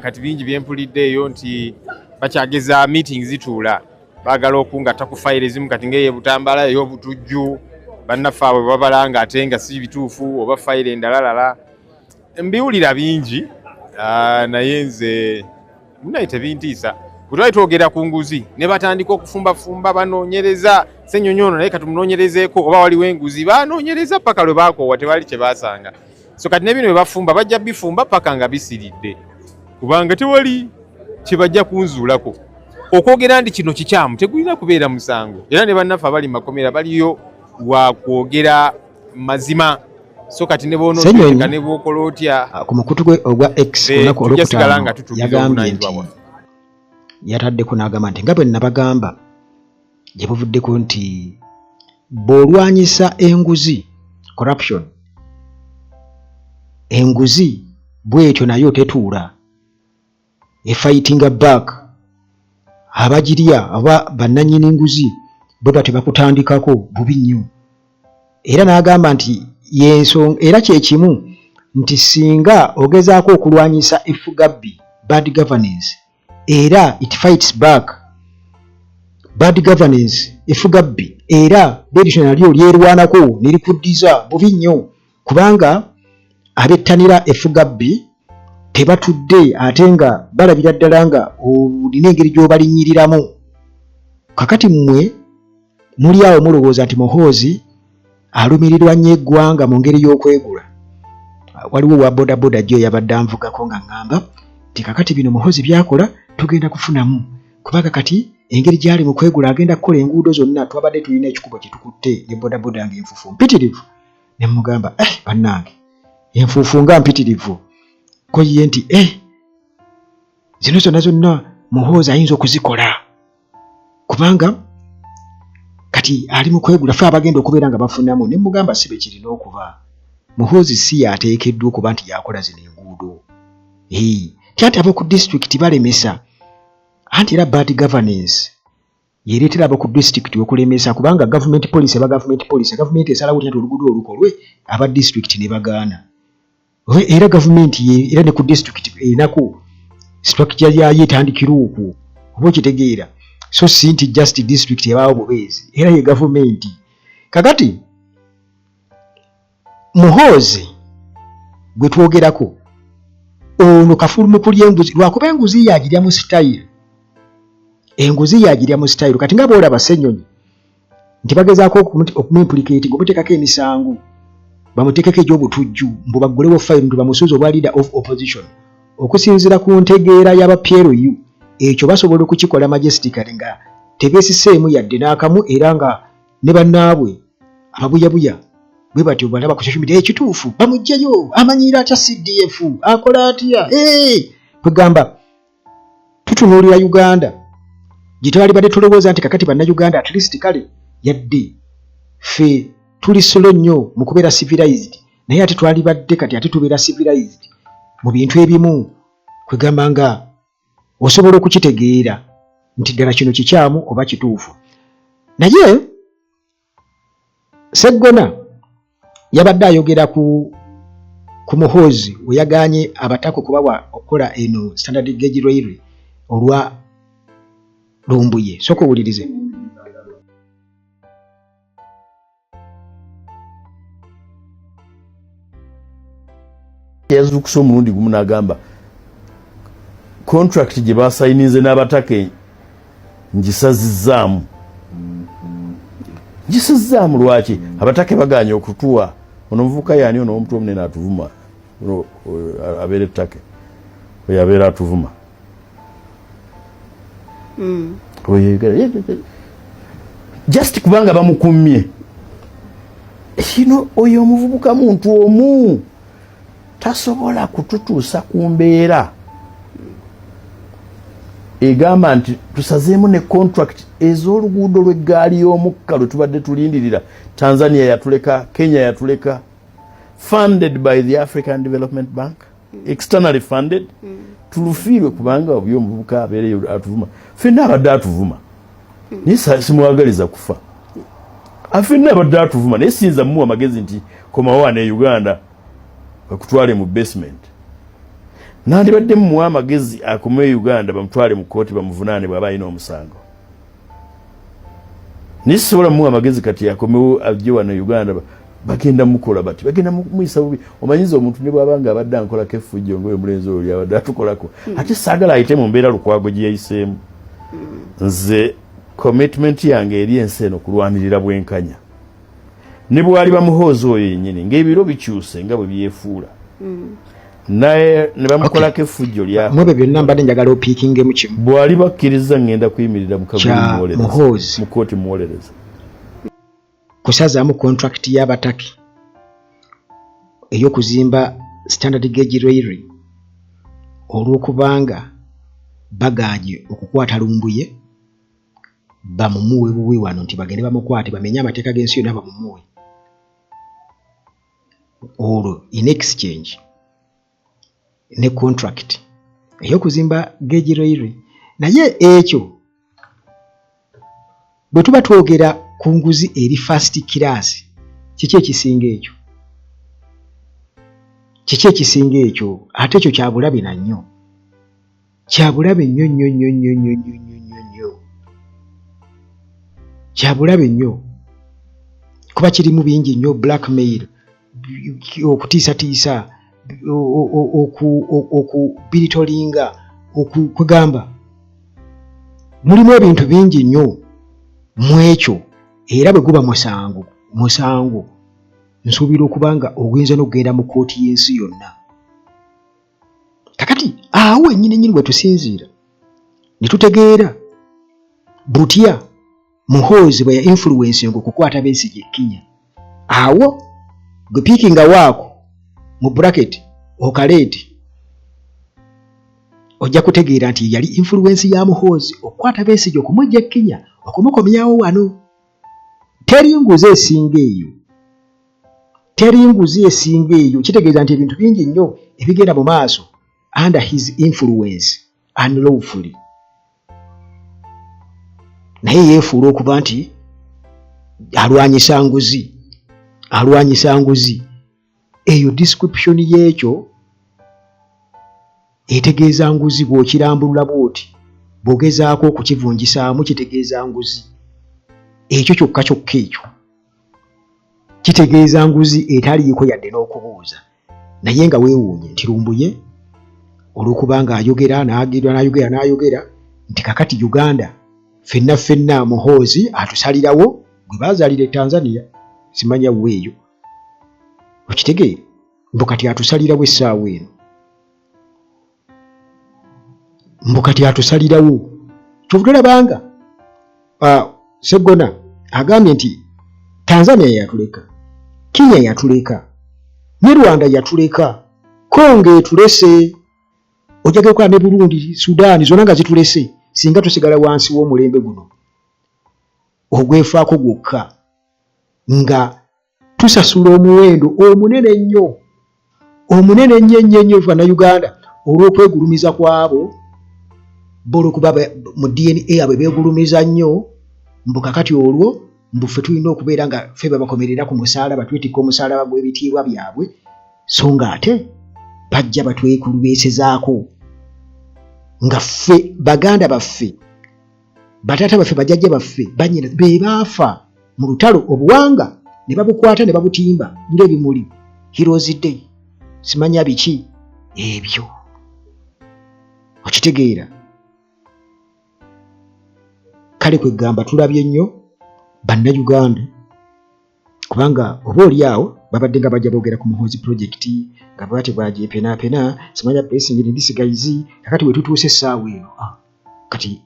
Kati bingi byempulidde eyo nti bakyageza meeting zituula, baagala okungatta ku fayiro ezimu. Kati ng'eyo Butambala ey'obutujju, bannaffe abo babalanga ate nga si bituufu, oba fayiro endalalala. Mbiwulira bingi, naye nze munaye tebintiisa. Bwe twali twogera ku nguzi ne batandika okufumbafumba, banoonyereza Ssenyonyi ono, naye katumunoonyerezeeko oba waliwo enguzi. Banoonyereza paka lwe bakoowa, tewali kye basanga. So kati ne bino bye bafumba bajja bifumba paka nga bisiridde, kubanga tewali kye bajja kunzuulako. Okwogera nti kino kikyamu tegulina kubeera musango, era ne bannaffe abali mu makomera baliyo wa kwogera mazima. So kati ne Ssenyonyi bw'onooteeka ne bw'okola otya, ku mukutu gwe ogwa X ku ffe lunaku tujja sigala olwokutaano nga tutuukiriza yagambye nti obuvunaanyizibwa bwaffe. Yataddeko n'agamba nti nga bwe nabagamba gye buvuddeko nti bw'olwanyisa enguzi, corruption, enguzi bw'etyo nayo tetuula, efightinga back. Abagirya oba bannannyini nguzi bwe batyo bakutandikako bubi nnyo. Era n'agamba nti y'ensonga era kye kimu nti singa ogezaako okulwanyisa effugabbi, bad governance, era it fights back. Bad governance, effugabbi, era bwerityo nalyo lyerwanako ne likuddiza bubi nnyo, kubanga abettanira effugabbi tebatudde ate nga balabira ddala nga olina engeri gy'obalinnyiriramu. Kakati mmwe muli awo mulowooza nti Muhoozi alumirirwa nnyo eggwanga mu ngeri y'okwegula. Waliwo owa bodaboda jjo yabadde anvugako nga ŋŋamba nti kakati bino Muhoozi by'akola tugenda kufunamu, kubanga kati engeri gy'ali mu kwegula agenda kukola enguudo zonna. Twabadde tulina ekikubo kye tukutte ne bodaboda ng'enfuufu mpitirivu, ne mugamba, "Eh, bannange, enfuufu nga mpitirivu." Ko ye nti, "Eh, zino zonna zonna Muhoozi ayinza okuzikola kubanga kati ali mu kwegula, fe abagenda okubeera nga bafunamu." Ne mugamba si bwe kirina okuba. Muhoozi si yateekeddwa okuba nti yakola zino enguudo, ti anti ab'oku disitulikiti balemesa. Anti era bad governance yereetera ab'oku disitulikiti okulemesa, kubanga gavumenti policy eba gavumenti policy. Gavumenti esalawo nti oluguudo olukolwe, aba disitulikiti ne bagaana. Era gavumenti era ne ku disitulikiti erinaku structure yayo etandikira okwo, oba okitegeera? So si nti just district ebaawo bubeezi, era ye gavumenti. Kakati Muhoozi gwe twogerako ono kafulu mu kulya enguzi, lwakuba enguzi yagirya mu style, enguzi yagirya mu style. Kati nga bwolaba Ssenyonyi nti bagezaako okumuimplicate, ng'omuteekako emisango, bamuteekeko egy'obutujju, mbu baggulewo fayiro nti bamusuuza obwa leader of opposition. Okusinziira ku ntegeera y'aba PLU, ekyo basobola okukikola majestically nga tebeesiseemu yadde n'akamu, era nga ne bannaabwe ababuyabuya bwe batyo balaba ku social media ekituufu bamuggyeyo, amanyiira atya CDF, akola atya? Kwegamba tutunuulira Uganda gye twalibadde tulowooza nti kakati Bannayuganda at least kale yadde ffe tuli slow nnyo mu kubeera civilized, naye ate twalibadde kati ate tubeera civilized mu bintu ebimu. Kwegamba nga osobola okukitegeera nti ddala kino kikyamu oba kituufu. Naye Seggona yabadde ayogera ku Muhoozi we yagaanye abataka okubawa okukola eno standard gauge railway olwa Lumbuye. Sooka owulirize. Yazuukusa omulundi gumu n'agamba contract gye basayininze n'abataka ngisazizzaamu, ngisazizzaamu. Lwaki abataka baganye okutuwa? Ono omuvubuka yaani ono omutwe omunene atuvuma? Ono, abeera ettake, oyo abeera atuvuma. Oyo just kubanga bamukumye kino. Oyo omuvubuka muntu omu tasobola kututuusa ku mbeera egamba nti tusazeemu ne contract ez'oluguudo lw'eggaali y'omukka lwe tubadde tulindirira. Tanzania yatuleka, Kenya yatuleka, funded by the African Development Bank, externally funded. Tulufiirwe kubanga oyo omuvubuka abeereyo atuvuma. Ffenna abadde atuvuma, naye simwagaliza kufa. Afenna abadde atuvuma, naye siyinza mumuwa magezi nti komawo wano e Uganda bakutwale mu basement. Nandibadde mumuwa amagezi akome e Uganda, bamutwale mu kkooti bamuvunaane bw'aba alina omusango, naye sisobola mumuwa amagezi kati akomewo ajje wano e Uganda. Bagenda mukola bati, bagenda muyisa bubi. Omanyiza omuntu ne bw'aba nga abadde ankolako effujjo ngaoyo omulenzi oyo lyabadde atukolako, ate saagala ayite mu mbeera Lukwago gye yayiseemu. Nze commitment yange eri ensi eno kulwanirira bwenkanya, ne bwali bamuhoozi oyo yennyini ng'ebiro bikyuse nga bwe byefuula, naye ne bamukolako effujjo lya Mwebyo byonna mbadde njagala opiikingemu kimu. Bw'ali bakkiriza, ngenda kuyimirira mu Kya kaguli Muhoozi. mu kooti muwolereza. Kusazaamu contract y'Abataki ey'okuzimba standard gauge railway olw'okubanga bagaanye okukwata Lumbuye bamumuwe buwi wano, nti bagende bamukwate bamenye amateeka g'ensi yonna bamumuwe, olwo in exchange ne contract ey'okuzimba gauge railway. Naye ekyo bwe tuba twogera ku nguzi eri first class, kiki ekisinga ekyo? Kiki ekisinga ekyo? Ate ekyo kyabulabe na nnyo, kyabulabe nnyo nnyo nnyo nnyo nnyo nnyo nnyo nnyo nnyo, kyabulabe nnyo kuba kirimu bingi nnyo: blackmail, okutiisatiisa, okubelitolinga, kwegamba mulimu ebintu bingi nnyo mu ekyo. Era bwe guba musango, musango nsuubira okuba nga oguyinza n'okugenda mu kkooti y'ensi yonna. Kakati awo wennyini nnyini bwe tusinziira ne tutegeera butya Muhoozi bwe ya influencing okukwata Besigye e Kenya. Awo gwe piikinga waako mu bracket okaleeti, ojja kutegeera nti yali influence ya Muhoozi okukwata Besigye, okumujja e Kenya, okumukomyawo wano. Teri nguzi esinga eyo, teri nguzi esinga eyo. Kitegeeza nti ebintu bingi nnyo ebigenda mu maaso under his influence unlawfully, naye yeefuula okuba nti alwanyisa nguzi, alwanyisa nguzi. Eyo description y'ekyo etegeeza nguzi. Bw'okirambulula bw'oti, bw'ogezaako okukivunjisaamu, kitegeeza nguzi. Ekyo kyokka kyokka ekyo kitegeeza nguzi etaliiko yadde n'okubuuza. Naye nga weewuunye nti Lumbuye olw'okuba ng'ayogera n'agirwa n'ayogera n'ayogera nti kakati Uganda ffenna ffenna Muhoozi atusalirawo, gwe baazaalira e Tanzania, simanya weeyo, okitegeere, mbu kati atusalirawo essaawa eno, mbu kati atusalirawo. Kyova tolabanga Seggona agambye nti Tanzania yatuleka, Kenya yatuleka, ne Rwanda yatuleka, Kongo etulese, ojjagala okukola ne Burundi, Sudaani, zonna nga zitulese. Singa tusigala wansi w'omulembe guno ogwefaako gwokka, nga tusasula omuwendo omunene ennyo, omunene ennyo ennyo ennyo, Bannayuganda, olw'okwegulumiza kwabo bo, olwokuba mu DNA abwe beegulumiza nnyo, mbu kakati olwo mbu ffe tulina okubeera nga ffe babakomerera ku musaalaba, twetikka omusaalaba gw'ebitiibwa byabwe, so nga ate bajja batwekulubeesezaako nga ffe baganda baffe, bataata baffe, bajjajja baffe, banyina be baafa mu lutalo, obuwanga ne babukwata ne babutimba ng'ebimuli. Heroes Day, simanya biki ebyo, okitegeera? Kale kwegamba tulabye nnyo Bannayuganda, kubanga oba oli awo babadde nga bajja boogera ku Muhoozi project nga bwati bwagyepenaapena, simanya blessing in disguise. Kakati we tutuuse essaawa eno, kati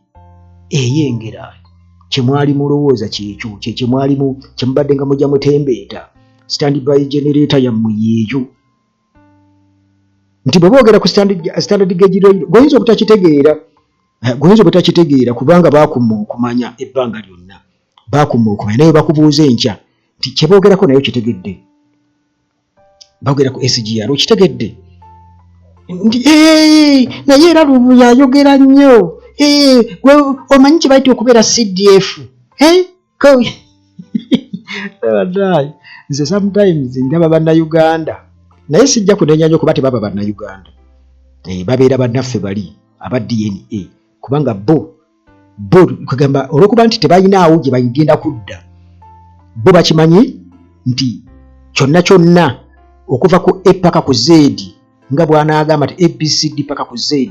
eyengera kyemwali mulowooza kyekyo kyekyemwalimu kyemubadde nga mujja mutembeeta stand by generator yammwe yeeyo, nti bwe boogera ku standard gauge rail, goyinza obutakitegeera, goyinza obutakitegeera kubanga baakuma okumanya ebbanga lyonna, baakuma okumanya. Naye bakubuuza enkya nti kyeboogerako naye okitegedde, boogera ku SGR, okitegedde nti naye era Lubu yayogera nnyo, gwe omanyi kye bayita okubeera CDF? Nze sometimes ndaba Bannayuganda, naye sijja kunenya nnyo kuba tebaba Bannayuganda. Babeera bannaffe bali aba DNA, kubanga bo bo kugamba olwokuba nti tebalinaawo gye bagenda kudda, bo bakimanyi nti kyonna kyonna okuva ku A paka ku Z, nga bw'anaagamba nti ABCD paka ku Z,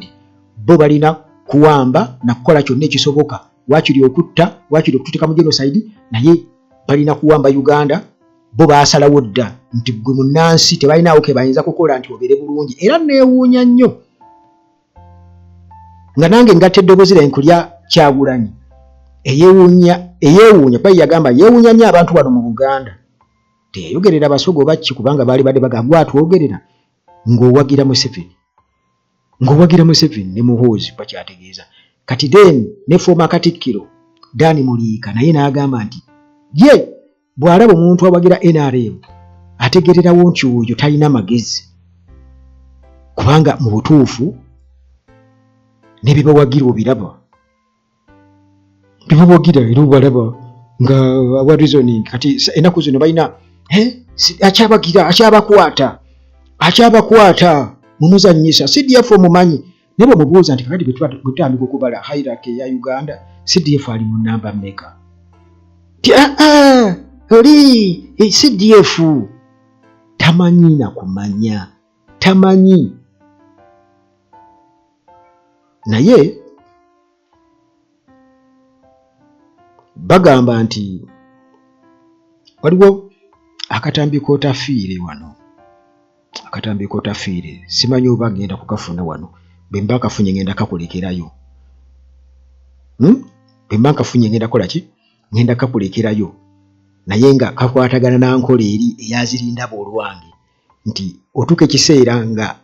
bo balina kuwamba na kukola kyonna ekisoboka, wakiri okutta, wakiri okututeeka mu genocide, naye balina kuwamba Uganda. Bo baasalawo dda nti gwe munnansi tebalinaawo ke bayinza kukola nti obeere bulungi. Era neewuunya nnyo nga nange ngatta eddoboozi lyange ku lya Kyagulanyi eyewuunya, eyewuunya kuba yagamba yeewuunya nnyo abantu wano mu Buganda. Teyayogerera Basoga oba ki, kubanga baali badde bagamba gwatwogerera ng'owagira Museveni, ng'owagira Museveni ne Muhoozi bakyategeeza. Kati then ne former Katikkiro Dan Muliika naye n'agamba nti ye bw'alaba omuntu awagira NRM ategererawo nti oyo talina magezi, kubanga mu butuufu ne bye bawagira obiraba, bye bawagira era obalaba nga awa reasoning. Kati ennaku zino balina akyabagira, akyabakwata, akyabakwata mumuzanyisa CDF omumanyi. Naye bwemubuuza nti kakati bwetutandika okubala hierarchy eya Uganda, CDF ali mu namba mmeka? Ti aa oli CDF tamanyi nakumanya, tamanyi. Naye bagamba nti waliwo akatambi k'otafiire wano, akatambi k'otafiire, simanyi oba ngenda kukafuna wano. Bwe mba nkafunye ngenda kakulekerayo, Bwe mba nkafunye ngenda kukola ki? Ngenda kakulekerayo, naye nga kakwatagana na nkola eri eyazirindaba olwange nti otuuka ekiseera nga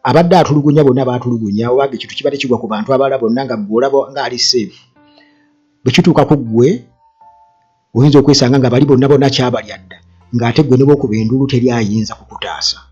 abadde atulugunya bonna baatulugunya, oba nga ekintu kibadde kigwa ku bantu abalala bonna nga ggwe olaba nga ali safe, bwe kituuka ku ggwe oyinza okwesanga nga bali bonna bonna kyabalya dda, ng'ate ggwe ne bw'okuba enduulu teri ayinza kukutaasa.